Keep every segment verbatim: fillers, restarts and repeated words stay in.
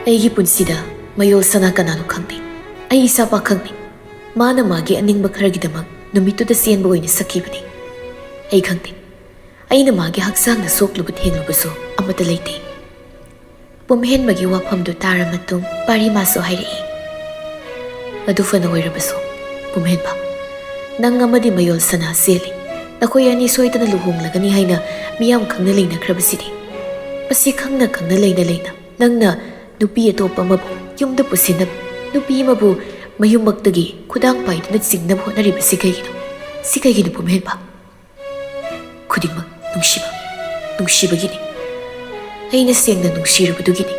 ꯑꯩꯒꯤ ꯄꯨꯟꯁꯤꯗ ꯃꯌꯣꯜ ꯁꯅꯥ ꯀꯅꯥꯅꯣ ꯈꯪꯗꯦ꯫ ꯑꯩ ꯏꯁꯥ ꯄꯥꯈꯪꯅꯤ꯫ ꯃꯥꯅ ꯃꯥꯒꯤ ꯑꯅꯤꯡꯕ ꯈꯔꯒꯤꯗꯃꯛ ꯅꯨꯃꯤꯠꯇꯨꯗ ꯆꯦꯟꯕ ꯑꯣꯏꯅ ꯁꯛꯈꯤꯕꯅꯤ꯫ ꯑꯩ ꯈꯪꯗꯦ꯫ ꯑꯩꯅ ꯃꯥꯒꯤ ꯍꯛꯆꯥꯡꯗ ꯁꯣꯛꯂꯨꯕ ꯊꯦꯡꯂꯨꯕꯁꯨ ꯑꯃꯠꯇ ꯂꯩꯇꯦ꯫ ꯄꯨꯝꯍꯦꯟꯕꯒꯤ ꯋꯥꯐꯝꯗꯨ ꯇꯥꯔ ꯃꯇꯨꯡ ꯄꯥꯔꯤꯃꯥꯁꯨ ꯍꯥꯏꯔꯛꯏ, "ꯑꯗꯨ ꯐꯅ ꯑꯣꯏꯔꯕꯁꯨ, ꯄꯨꯝꯍꯦꯟꯕ, ꯅꯪ ꯑꯃꯗꯤ ꯃꯌꯣꯜ ꯁꯅꯥ ꯆꯦꯜꯂꯤ꯫ ꯅꯈꯣꯏ ꯑꯅꯤ ꯁꯣꯏꯗꯅ ꯂꯨꯍꯣꯡꯂꯒꯅꯤ ꯍꯥꯏꯅ ꯃꯤꯌꯥꯝ ꯈꯪꯅ ꯂꯩꯅꯈ꯭ꯔꯕꯁꯤꯗꯤ꯫ ꯃꯁꯤ ꯈꯪꯅ ꯈꯪꯅ ꯂꯩꯅ ꯂꯩꯅ ꯅꯪꯅ ꯅꯨꯄꯤ ꯑꯇꯣꯞꯄ ꯑꯃꯕꯨ ꯌꯨꯝꯗ ꯄꯨꯁꯤꯟꯅꯕ, ꯅꯨꯄꯤ ꯑꯃꯕꯨ ꯃꯌꯨꯝꯃꯛꯇꯒꯤ ꯈꯨꯗꯥꯡ ꯄꯥꯏꯗꯨꯅ ꯆꯤꯡꯅꯕ ꯍꯣꯠꯅꯔꯤꯕꯁꯤ ꯀꯩꯒꯤꯅꯣ? ꯁꯤ ꯀꯩꯒꯤꯅꯣ, ꯄꯨꯝꯍꯦꯟꯕ?" "ꯈꯨꯗꯤꯡꯃꯛ ꯅꯨꯡꯁꯤꯕ, ꯅꯨꯡꯁꯤꯕꯒꯤꯅꯤ꯫ ꯑꯩꯅ ꯁꯦꯡꯅ ꯅꯨꯡꯁꯤꯔꯨꯕꯗꯨꯒꯤꯅꯤ꯫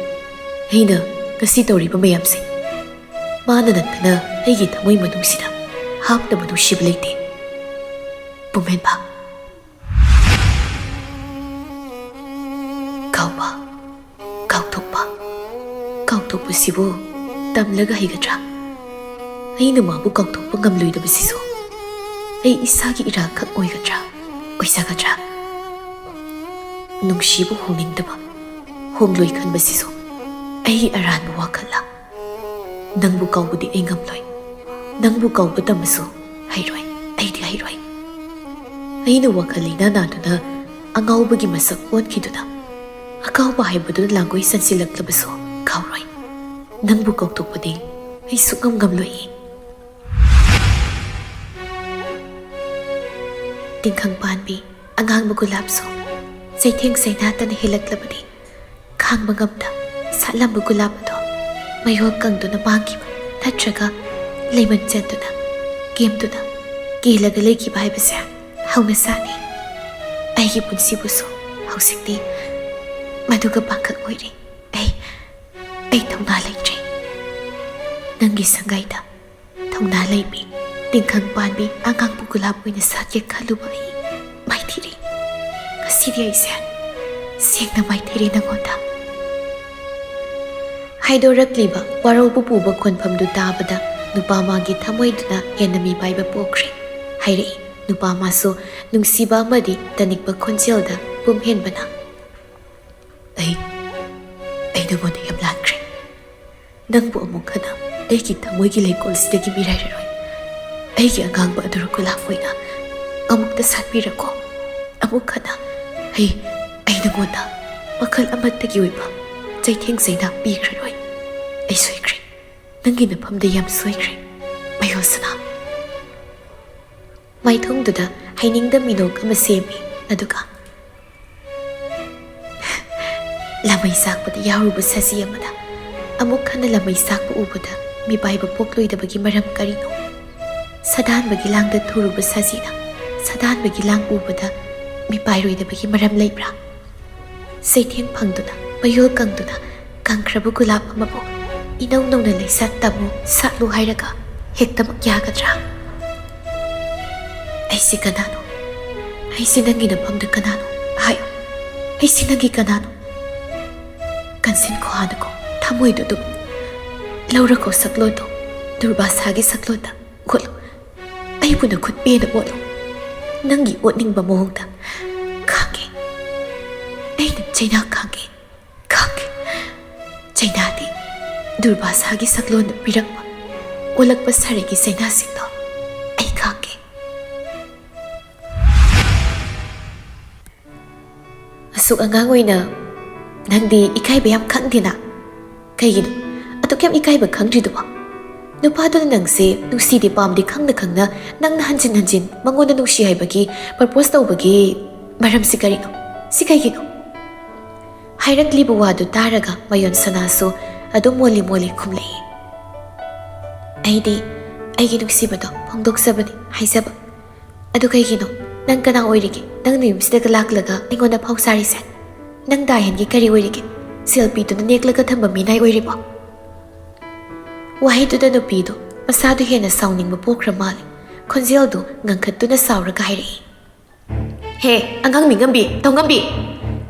ꯑꯩꯅ ꯉꯁꯤ ꯇꯧꯔꯤꯕ ꯃꯌꯥꯝꯁꯦ꯫ ꯃꯥꯅ ꯅꯠꯇꯅ ꯑꯩꯒꯤ ꯊꯃꯣꯏ ꯃꯅꯨꯡꯁꯤꯗ ꯍꯥꯞꯇꯕ ꯅꯨꯡꯁꯤꯕ ꯂꯩꯇꯦ, ꯄꯨꯝꯍꯦꯟꯕ꯫" ꯀꯥꯎꯕ, ꯀꯥꯎꯊꯣꯛꯄ, ꯀꯥꯎꯊꯣꯛꯄꯁꯤꯕꯨ ꯇꯝꯂꯒ ꯍꯩꯒꯗ꯭ꯔꯥ? ꯑꯩꯅ ꯃꯥꯕꯨ ꯀꯥꯎꯊꯣꯛꯄ ꯉꯝꯂꯣꯏꯗꯕꯁꯤꯁꯨ ꯑꯩ ꯏꯁꯥꯒꯤ ꯏꯔꯥꯜꯈꯛ ꯑꯣꯏꯒꯗ꯭ꯔꯥ, ꯑꯣꯏꯖꯒꯗ꯭ꯔꯥ? ꯅꯨꯡꯁꯤꯕꯨ ꯍꯣꯡꯅꯤꯡꯗꯕ, ꯍꯣꯡꯂꯣꯏ ꯈꯟꯕꯁꯤꯁꯨ ꯑꯩꯒꯤ ꯑꯔꯥꯟꯕ ꯋꯥꯈꯜꯂ? ꯅꯪꯕꯨ ꯀꯥꯎꯕꯗꯤ ꯑꯩ ꯉꯝꯂꯣꯏ꯫ ꯅꯪꯕꯨ ꯀꯥꯎꯕ ꯇꯝꯕꯁꯨ ꯍꯩꯔꯣꯏ, ꯑꯩꯗꯤ ꯍꯩꯔꯣꯏ꯫ ꯑꯩꯅ ꯋꯥꯈꯜ ꯂꯩꯅꯥ ꯅꯥꯗꯨꯅ ꯑꯉꯥꯎꯕꯒꯤ ꯃꯁꯛ ꯑꯣꯟꯈꯤꯗꯨꯅ ꯑꯀꯥꯎꯕ ꯍꯥꯏꯕꯗꯨꯅ ꯂꯥꯡꯒꯣꯏ ꯆꯟꯁꯤꯜꯂꯛꯂꯕꯁꯨ ꯀꯥꯎꯔꯣꯏ꯫ ꯅꯪꯕꯨ ꯀꯥꯎꯊꯣꯛꯄꯗꯤ ꯑꯩ ꯁꯨꯛꯉꯝ ꯉꯝꯂꯣꯏꯌꯦ꯫ ꯇꯤꯡꯈꯪ ꯄꯥꯟꯕꯤ ꯑꯉꯥꯡꯕ ꯒꯨꯂꯥꯞꯁꯨ ꯆꯩꯊꯦꯡ ꯆꯩꯅꯥꯇꯅ ꯍꯦꯜꯂꯛꯂꯕꯗꯤ ꯈꯥꯡꯕ ꯉꯝꯗ ꯁꯥꯠꯂꯝꯕ ꯒꯨꯂꯥꯞ ꯑꯗꯣ ꯃꯌꯣꯜ ꯀꯪꯗꯨꯅ ꯃꯥꯡꯈꯤꯕ ꯅꯠꯇ꯭ꯔꯒ ꯂꯩꯃꯟ ꯆꯟꯗꯨꯅ ꯀꯦꯝꯗꯨꯅ ꯀꯦꯜꯂꯒ ꯂꯩꯈꯤꯕ ꯍꯥꯏꯕꯁꯦ ꯍꯧꯅꯁꯥꯅꯤ꯫ ꯑꯩꯒꯤ ꯄꯨꯟꯁꯤꯕꯨꯁꯨ ꯍꯧꯖꯤꯛꯇꯤ ꯃꯗꯨꯒ ꯄꯥꯡꯈꯛ ꯑꯣꯏꯔꯦ꯫ ꯑꯩ, ꯑꯩ ꯊꯧꯅꯥ ꯂꯩꯇ꯭ꯔꯦ꯫ ꯅꯪꯒꯤ ꯁꯪꯒꯥꯏꯗ ꯊꯧꯅꯥ ꯂꯩꯕꯤ, ꯇꯤꯡꯈꯪ ꯄꯥꯟꯕꯤ, ꯑꯉꯥꯡꯕ ꯒꯨꯂꯥꯞ ꯑꯣꯏꯅ ꯁꯥꯠꯀꯦ ꯈꯜꯂꯨꯕ ꯑꯩ ꯃꯥꯏꯊꯤꯔꯦ꯫ ꯉꯁꯤꯗꯤ ꯑꯩꯁꯦ ꯁꯦꯡꯅ ꯃꯥꯏꯊꯤꯔꯦ ꯅꯉꯣꯟꯗ꯫ ꯍꯥꯏꯗꯣꯔꯛꯂꯤꯕ ꯋꯥꯔꯧꯕ ꯄꯨꯕ ꯈꯣꯟꯐꯝꯗꯨ ꯇꯥꯕꯗ ꯅꯨꯄꯥ ꯃꯥꯒꯤ ꯊꯃꯣꯏꯗꯨꯅ ꯍꯦꯟꯅ ꯃꯤꯄꯥꯏꯕ ꯄꯣꯛꯈ꯭ꯔꯦ꯫ ꯍꯥꯏꯔꯛꯏ ꯅꯨꯄꯥ ꯃꯥꯁꯨ ꯅꯨꯡꯁꯤꯕ ꯑꯃꯗꯤ ꯇꯅꯤꯛꯄ ꯈꯣꯟꯖꯦꯜꯗ ꯄꯨꯝꯍꯦꯟꯕꯅ꯫ "ꯑꯩ, ꯑꯩ ꯅꯉꯣꯟꯗ ꯌꯥꯝ ꯂꯥꯟꯈ꯭ꯔꯦ꯫ ꯅꯪꯕꯨ ꯑꯃꯨꯛ ꯍꯟꯅ ꯑꯩꯒꯤ ꯊꯃꯣꯏꯒꯤ ꯂꯩꯀꯣꯜꯁꯤꯗꯒꯤ ꯃꯤꯔꯥꯏꯔꯔꯣꯏ꯫ ꯑꯩꯒꯤ ꯑꯉꯥꯡꯕ ꯑꯗꯨꯔ ꯒꯨꯂꯥꯞ ꯑꯣꯏꯅ ꯑꯃꯨꯛꯇ ꯁꯥꯠꯄꯤꯔꯀꯣ꯫ ꯑꯃꯨꯛ ꯍꯟꯅ ꯑꯩ, ꯑꯩ ꯅꯉꯣꯟꯗ ꯃꯈꯜ ꯑꯃꯠꯇꯒꯤ ꯑꯣꯏꯕ ꯆꯩꯊꯦꯡ ꯆꯩꯅꯥ ꯄꯤꯈ꯭ꯔꯔꯣꯏ꯫ ꯑꯩ ꯁꯣꯏꯈ꯭ꯔꯦ꯫ ꯅꯪꯒꯤ ꯅꯐꯝꯗ ꯌꯥꯝ ꯁꯣꯏꯈ꯭ꯔꯦ, ꯃꯌꯣꯜ ꯁꯅꯥ꯫ ꯃꯥꯏꯊꯣꯡꯗꯨꯗ ꯍꯩꯅꯤꯡꯗ ꯃꯤꯅꯣꯛ ꯑꯃ ꯁꯦꯝꯃꯤ, ꯑꯗꯨꯒ ꯂꯥꯃꯩ ꯆꯥꯛꯄꯗ ꯌꯥꯎꯔꯨꯕ ꯁꯖꯤ ꯑꯃꯗ ꯑꯃꯨꯛ ꯍꯟꯅ ꯂꯥꯃꯩ ꯆꯥꯛꯄ ꯎꯕꯗ ꯃꯤꯄꯥꯏꯕ ꯄꯣꯛꯂꯣꯏꯗꯕꯒꯤ ꯃꯔꯝ ꯀꯔꯤꯅꯣ? ꯁꯥꯗꯥꯟꯕꯒꯤ ꯂꯥꯡꯗ ꯊꯨꯔꯨꯕ ꯁꯖꯤꯅ ꯁꯥꯗꯥꯟꯕꯒꯤ ꯂꯥꯡ ꯎꯕꯗ ꯃꯤꯄꯥꯏꯔꯣꯏꯗꯕꯒꯤ ꯃꯔꯝ ꯂꯩꯕ꯭ꯔꯥ? ꯆꯩꯊꯦꯡ ꯐꯪꯗꯨꯅ, ꯃꯌꯣꯜ ꯀꯪꯗꯨꯅ, ꯀꯪꯈ꯭ꯔꯕ ꯒꯨꯂꯥꯞ ꯑꯃꯕꯨ ꯏꯅꯧ ꯅꯧꯅ ꯂꯩꯁꯥꯠ ꯇꯝꯃꯨ, ꯁꯥꯠꯂꯨ ꯍꯥꯏꯔꯒ ꯍꯦꯛꯇꯃꯛ ꯌꯥꯒꯗ꯭ꯔꯥ? ꯑꯩꯁꯦ ꯀꯅꯥꯅꯣ? ꯑꯩꯁꯦ ꯅꯪꯒꯤ ꯅꯐꯝꯗ ꯀꯅꯥꯅꯣ? ꯍꯥꯏꯌꯨ, ꯑꯩꯁꯦ ꯅꯪꯒꯤ ꯀꯅꯥꯅꯣ? ꯀꯟꯁꯤꯟꯈꯣ ꯍꯥꯟꯅꯀꯣ ꯊꯃꯣꯏꯗꯨ ꯑꯗꯨꯝ꯫ ꯂꯧꯔꯀꯣ ꯁꯛꯂꯣꯟꯗꯣ, ꯗꯨꯔꯕꯥꯁꯥꯒꯤ ꯁꯛꯂꯣꯟꯗ ꯑꯣꯠꯂꯨ꯫ ꯑꯩꯕꯨ ꯅꯈꯨꯠ ꯄꯦꯟꯅ ꯑꯣꯠꯂꯨ꯫ ꯅꯪꯒꯤ ꯑꯣꯠꯅꯤꯡꯕ ꯃꯑꯣꯡꯗ꯫ ꯈꯥꯡꯒꯦ꯫ ꯑꯩꯅ ꯆꯩꯅꯥ ꯈꯥꯡꯒꯦ꯫ ꯈꯥꯡꯒꯦ꯫ ꯆꯩꯅꯥꯗꯤ ꯗꯨꯔꯕꯥꯁꯥꯒꯤ ꯁꯛꯂꯣꯟꯅ ꯄꯤꯔꯛꯄ, ꯑꯣꯜꯂꯛꯄ ꯁꯥꯔꯩꯒꯤ ꯆꯩꯅꯥꯁꯤꯡꯗꯣ ꯑꯩ ꯈꯥꯡꯒꯦ꯫ ꯑꯁꯨꯛ ꯑꯉꯥꯡ ꯑꯣꯏꯅ ꯅꯪꯗꯤ ꯏꯀꯥꯏꯕ ꯌꯥꯝ ꯈꯪꯗꯦꯅ? ꯀꯩꯒꯤꯅꯣ ꯑꯗꯨꯛ ꯌꯥꯝ ꯏꯀꯥꯏꯕ ꯈꯪꯗ꯭ꯔꯤꯗꯨꯕꯣ? ꯅꯨꯄꯥꯗꯨꯅ ꯅꯪꯁꯦ ꯅꯨꯡꯁꯤꯗꯦ ꯄꯥꯝꯗꯦ ꯈꯪꯅ ꯈꯪꯅ ꯅꯪꯅ ꯍꯟꯖꯤꯟ ꯍꯟꯖꯤꯟ ꯃꯉꯣꯟꯗ ꯅꯨꯡꯁꯤ ꯍꯥꯏꯕꯒꯤ propose ꯇꯧꯕꯒꯤ ꯃꯔꯝꯁꯤ ꯀꯔꯤꯅꯣ? ꯁꯤ ꯀꯩꯒꯤꯅꯣ? ꯍꯥꯏꯔꯛꯂꯤꯕ ꯋꯥꯗꯨ ꯇꯥꯔꯒ ꯃꯌꯣꯟ ꯁꯅꯥꯁꯨ ꯑꯗꯨꯝ ꯃꯣꯜꯂꯤ ꯃꯣꯜꯂꯤ ꯈꯨꯝꯂꯛꯏ꯫ ꯑꯩꯗꯤ ꯑꯩꯒꯤ ꯅꯨꯡꯁꯤꯕꯗꯣ ꯐꯣꯡꯗꯣꯛꯆꯕꯅꯤ ꯍꯥꯏꯖꯕ꯫ ꯑꯗꯨ ꯀꯩꯒꯤꯅꯣ? ꯅꯪ ꯀꯅꯥ ꯑꯣꯏꯔꯤꯒꯦ? ꯅꯪ ꯅꯌꯨꯝꯁꯤꯗꯒ ꯂꯥꯛꯂꯒ ꯑꯩꯉꯣꯟꯗ ꯐꯥꯎ ꯁꯥꯔꯤꯁꯦ? ꯅꯪ ꯗꯥꯍꯦꯟꯒꯤ ꯀꯔꯤ ꯑꯣꯏꯔꯤꯒꯦ? ꯁꯦꯜ ꯄꯤꯗꯨꯅ ꯅꯦꯛꯂꯒ ꯊꯝꯕ ꯃꯤꯅꯥꯏ ꯑꯣꯏꯔꯤꯕꯣ? ꯋꯥꯍꯩꯗꯨꯗ ꯅꯨꯄꯤꯗꯨ ꯃꯁꯥꯗꯨ ꯍꯦꯟꯅ ꯁꯥꯎꯅꯤꯡꯕ ꯄꯣꯛꯈ꯭ꯔ ꯃꯥꯜꯂꯦ꯫ ꯈꯣꯟꯖꯦꯜꯗꯨ ꯉꯪꯈꯠꯇꯨꯅ ꯁꯥꯎꯔꯒ ꯍꯥꯏꯔꯛꯏ꯫ ꯍꯦ, ꯑꯉꯥꯡ ꯃꯤꯉꯝꯕꯤ, ꯇꯧꯉꯝꯕꯤ!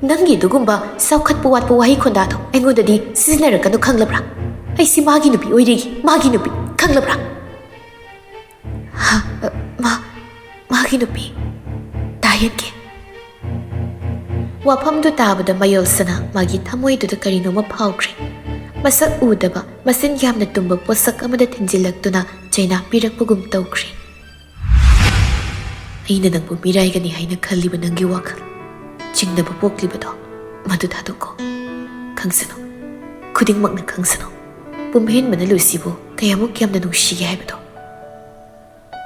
ꯅꯪꯒꯤ ꯑꯗꯨꯒꯨꯝꯕ ꯆꯥꯎꯈꯠꯄ ꯋꯥꯠꯄ ꯋꯥꯍꯩ ꯈꯣꯟꯗꯥꯗꯣ ꯑꯩꯉꯣꯟꯗꯗꯤ ꯁꯤꯖꯤꯟꯅꯔꯛꯀꯅꯨ, ꯈꯪꯂꯕ꯭ꯔꯥ? ꯑꯩꯁꯤ ꯃꯥꯒꯤ ꯅꯨꯄꯤ ꯑꯣꯏꯔꯤ, ꯃꯥꯒꯤ ꯅꯨꯄꯤ, ꯈꯪꯂꯕ꯭ꯔꯥ? ꯍꯥ, ꯑ, ꯃꯥ, ꯃꯥꯒꯤ ꯅꯨꯄꯤ꯫ ꯗꯥꯍꯦꯟꯒꯤ꯫ ꯋꯥꯐꯝꯗꯨ ꯇꯥꯕꯗ ꯃꯌꯣꯜꯁꯅꯥ ꯃꯥꯒꯤ ꯊꯃꯣꯏꯗꯨꯗ ꯀꯔꯤꯅꯣꯃ ꯐꯥꯎꯈ꯭ꯔꯦ꯫ ꯃꯁꯛ ꯎꯗꯕ, ꯃꯆꯤꯟ ꯌꯥꯝꯅ ꯇꯨꯝꯕ ꯄꯣꯠꯁꯛ ꯑꯃꯗ ꯊꯤꯟꯖꯤꯜꯂꯛꯇꯨꯅ ꯆꯩꯅꯥ ꯄꯤꯔꯛꯄꯒꯨꯝ ꯇꯧꯈ꯭ꯔꯦ꯫ ꯑꯩꯅ ꯅꯪꯕꯨ ꯃꯤꯔꯥꯏꯒꯅꯤ ꯍꯥꯏꯅ ꯈꯜꯂꯤꯕ ꯅꯪꯒꯤ ꯋꯥꯈꯜ, ꯆꯤꯡꯅꯕ ꯄꯣꯛꯂꯤꯕꯗꯣ, ꯃꯗꯨ ꯊꯥꯗꯣꯛꯀꯣ꯫ ꯈꯪꯁꯅꯨ, ꯈꯨꯗꯤꯡꯃꯛꯅ ꯈꯪꯁꯅꯨ, ꯄꯨꯝꯍꯦꯟꯕꯅ ꯂꯨꯁꯤꯕꯨ ꯀꯌꯥꯃꯨꯛ ꯌꯥꯝꯅ ꯅꯨꯡꯁꯤꯒꯦ ꯍꯥꯏꯕꯗꯣ꯫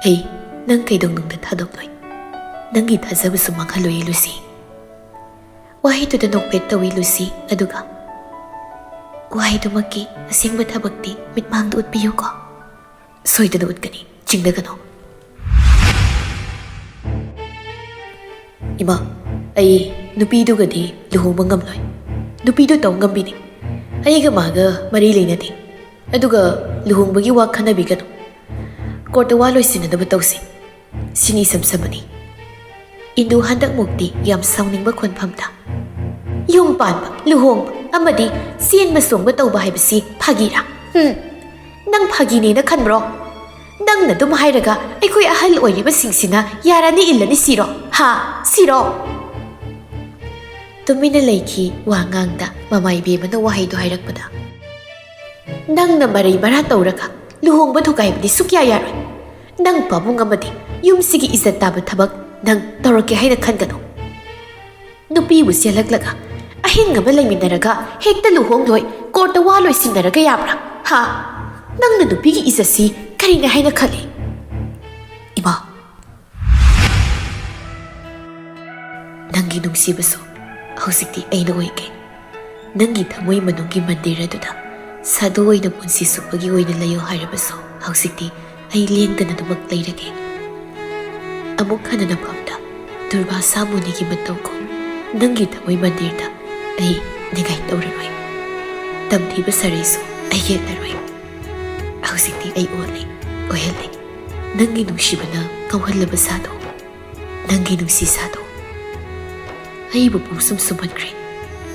ꯑꯩ ꯅꯪ ꯀꯩꯗꯧꯅꯨꯡꯗ ꯊꯥꯗꯣꯛꯂꯣꯏ꯫ ꯅꯪꯒꯤ ꯊꯥꯖꯕꯁꯨ ꯃꯥꯡꯍꯜꯂꯣꯏ, ꯂꯨꯁꯤ꯫ ꯋꯥꯍꯩꯗꯨꯗ ꯅꯣꯛꯐꯦꯠ ꯇꯧꯏ ꯂꯨꯁꯤ, ꯑꯗꯨꯒ ꯋꯥꯍꯩꯗꯨꯃꯛꯀꯤ ꯑꯁꯦꯡꯕ ꯊꯕꯛꯇꯤ ꯃꯤꯠꯃꯥꯡꯗ ꯎꯠꯄꯤꯌꯨꯀꯣ꯫ ꯁꯣꯏꯗꯅ ꯎꯠꯀꯅꯤ, ꯆꯤꯡꯅꯒꯅꯨ꯫ ꯏꯃꯥ, ꯑꯩ ꯅꯨꯄꯤꯗꯨꯒꯗꯤ ꯂꯨꯍꯣꯡꯕ ꯉꯝꯂꯣꯏ꯫ ꯅꯨꯄꯤꯗꯨ ꯇꯧ ꯉꯝꯕꯤꯅꯤ꯫ ꯑꯩꯒ ꯃꯥꯒ ꯃꯔꯤ ꯂꯩꯅꯗꯦ꯫ ꯑꯗꯨꯒ ꯂꯨꯍꯣꯡꯕꯒꯤ ꯋꯥ ꯈꯟꯅꯕꯤꯒꯅꯨ꯫ ꯀꯣꯔꯠꯇ ꯋꯥ ꯂꯣꯏꯁꯤꯟꯅꯅꯕ ꯇꯧꯁꯤ꯫ ꯁꯤꯅꯤ ꯏꯁꯝ ꯁꯝꯕꯅꯤ꯫ ꯏꯟꯗꯨ ꯍꯟꯗꯛꯃꯨꯛꯇꯤ ꯌꯥꯝ ꯁꯥꯎꯅꯤꯡꯕ ꯈꯣꯟꯐꯝꯗ, "ꯌꯨꯝ ꯄꯥꯟꯕ, ꯂꯨꯍꯣꯡꯕ ꯑꯃꯗꯤ ꯆꯦꯟꯕ ꯆꯣꯡꯕ ꯇꯧꯕ ꯍꯥꯏꯕꯁꯤ ꯐꯥꯒꯤꯔꯥ? ꯍꯨꯝ, ꯅꯪ ꯐꯥꯒꯤꯅꯦꯅ ꯈꯟꯕ꯭ꯔꯣ? ꯅꯪꯅ ꯑꯗꯨꯝ ꯍꯥꯏꯔꯒ ꯑꯩꯈꯣꯏ ꯑꯍꯜ ꯑꯣꯏꯔꯤꯕꯁꯤꯡꯁꯤꯅ ꯌꯥꯔꯅꯤ ꯏꯜꯂꯅꯤ ꯁꯤꯔꯣ? ꯍꯥ? ꯁꯤꯔꯣ?" ꯇꯨꯃꯤꯟꯅ ꯂꯩꯈꯤ ꯋꯥ ꯉꯥꯡꯗ꯫ ꯃꯃꯥ ꯏꯕꯦꯝꯃꯅ ꯋꯥꯍꯩꯗꯨ ꯍꯥꯏꯔꯛꯄꯗ, "ꯅꯪꯅ ꯃꯔꯩ ꯃꯔꯥ ꯇꯧꯔꯒ ꯂꯨꯍꯣꯡꯕ ꯊꯨꯒꯥꯏꯕꯗꯤ ꯁꯨꯛꯌꯥ ꯌꯥꯔꯣꯏ꯫ ꯅꯪ ꯄꯥꯕꯨꯡ ꯑꯃꯗꯤ ꯌꯨꯝꯁꯤꯒꯤ ꯏꯖꯠ ꯇꯥꯕ ꯊꯕꯛ ꯅꯪ ꯇꯧꯔꯛꯀꯦ ꯍꯥꯏꯅ ꯈꯟꯒꯅꯨ꯫ ꯅꯨꯄꯤꯕꯨ ꯆꯦꯜꯂꯛꯂꯒ ꯑꯍꯤꯡ ꯑꯃ ꯂꯩꯃꯤꯟꯅꯔꯒ ꯍꯦꯛꯇ ꯂꯨꯍꯣꯡꯂꯣꯏ, ꯀꯣꯔꯠꯇ ꯋꯥ ꯂꯣꯏꯁꯤꯟꯅꯔꯒ ꯌꯥꯕ꯭ꯔꯥ? ꯍꯥ? ꯅꯪꯅ ꯅꯨꯄꯤꯒꯤ ꯏꯖꯠꯁꯤ ꯀꯔꯤꯅꯤ ꯍꯥꯏꯅ ꯈꯜꯂꯤ?" ꯏꯃꯥ, ꯅꯪꯒꯤ ꯅꯨꯡꯁꯤꯕꯁꯨ ꯍꯧꯖꯤꯛꯇꯤ ꯑꯩꯅ ꯑꯣꯏꯒꯦ꯫ ꯅꯪꯒꯤ ꯊꯃꯣꯏ ꯃꯅꯨꯡꯒꯤ ꯃꯟꯗꯤꯔ ꯑꯗꯨꯗ ꯁꯥꯗꯨ ꯑꯣꯏꯅ ꯄꯨꯟꯁꯤ ꯆꯨꯞꯄꯒꯤ ꯑꯣꯏꯅ ꯂꯩꯌꯨ ꯍꯥꯏꯔꯕꯁꯨ, ꯍꯧꯖꯤꯛꯇꯤ ꯑꯩ ꯂꯦꯡꯗꯅ ꯑꯗꯨꯃꯛ ꯂꯩꯔꯒꯦ꯫ ꯑꯃꯨꯛ ꯍꯟꯅ ꯅꯐꯝꯗ ꯗꯨꯔꯕꯥꯁꯥ ꯃꯨꯅꯤꯒꯤ ꯃꯇꯧꯒꯨꯝ ꯅꯪꯒꯤ ꯊꯃꯣꯏ ꯃꯟꯗꯤꯔꯗ ꯑꯩ ꯅꯤꯡꯉꯥꯏ ꯇꯧꯔꯔꯣꯏ꯫ ꯇꯝꯊꯤꯕ ꯁꯥꯔꯩꯁꯨ ꯑꯩ ꯌꯦꯠꯂꯔꯣꯏ꯫ ꯍꯧꯖꯤꯛꯇꯤ ꯑꯩ ꯑꯣꯜꯂꯦ, ꯑꯣꯏꯍꯜꯂꯦ꯫ ꯅꯪꯒꯤ ꯅꯨꯡꯁꯤꯕꯅ ꯀꯧꯍꯜꯂꯕ ꯁꯥꯗꯣ, ꯅꯪꯒꯤ ꯅꯨꯡꯁꯤ ꯁꯥꯗꯣ꯫ ꯑꯩꯕꯨ ꯄꯨꯡꯁꯨꯝ ꯁꯨꯝꯍꯟꯈ꯭ꯔꯦ꯫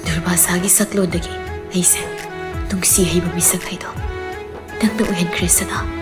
ꯗꯨꯔꯕꯥꯁꯥꯒꯤ ꯁꯛꯂꯣꯟꯗꯒꯤ ꯑꯩꯁꯦ ꯅꯨꯡꯁꯤ ꯍꯩꯕ ꯃꯤꯁꯛ ꯍꯩꯗꯣ ꯅꯪꯅ ꯑꯣꯏꯍꯟꯈ꯭ꯔꯦ ꯁꯅꯥ꯫